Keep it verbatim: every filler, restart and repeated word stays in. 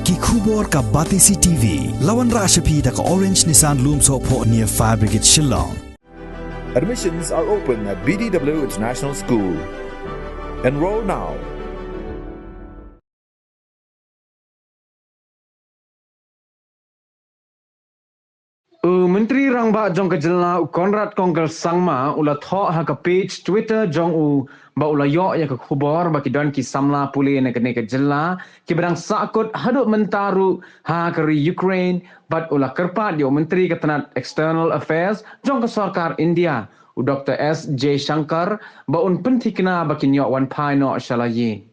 Ki khubor ka Batesi T V. La wanrah sha phi da ka Orange Nissan Lumsohphoh near Fire Brigade Shillong. Admissions are open at B D W International School. Enroll now. U Myntri Rangbah jong ka jylla u Conrad Kongkal Sangma u la thoh ha ka page Twitter jong u ba u la ïoh ïa ka khubor ba ki don ki samla pule na kane ka jylla kiba dang sahkut haduh mynta ruh ha ka ri Ukraine, bad u la kyrpad ïa u Myntri ka tnat External Affairs jong ka sorkar India, u Doktor S Jaishankar, ba un pynthikna ba kin ïoh wan phai noh sha la ïing.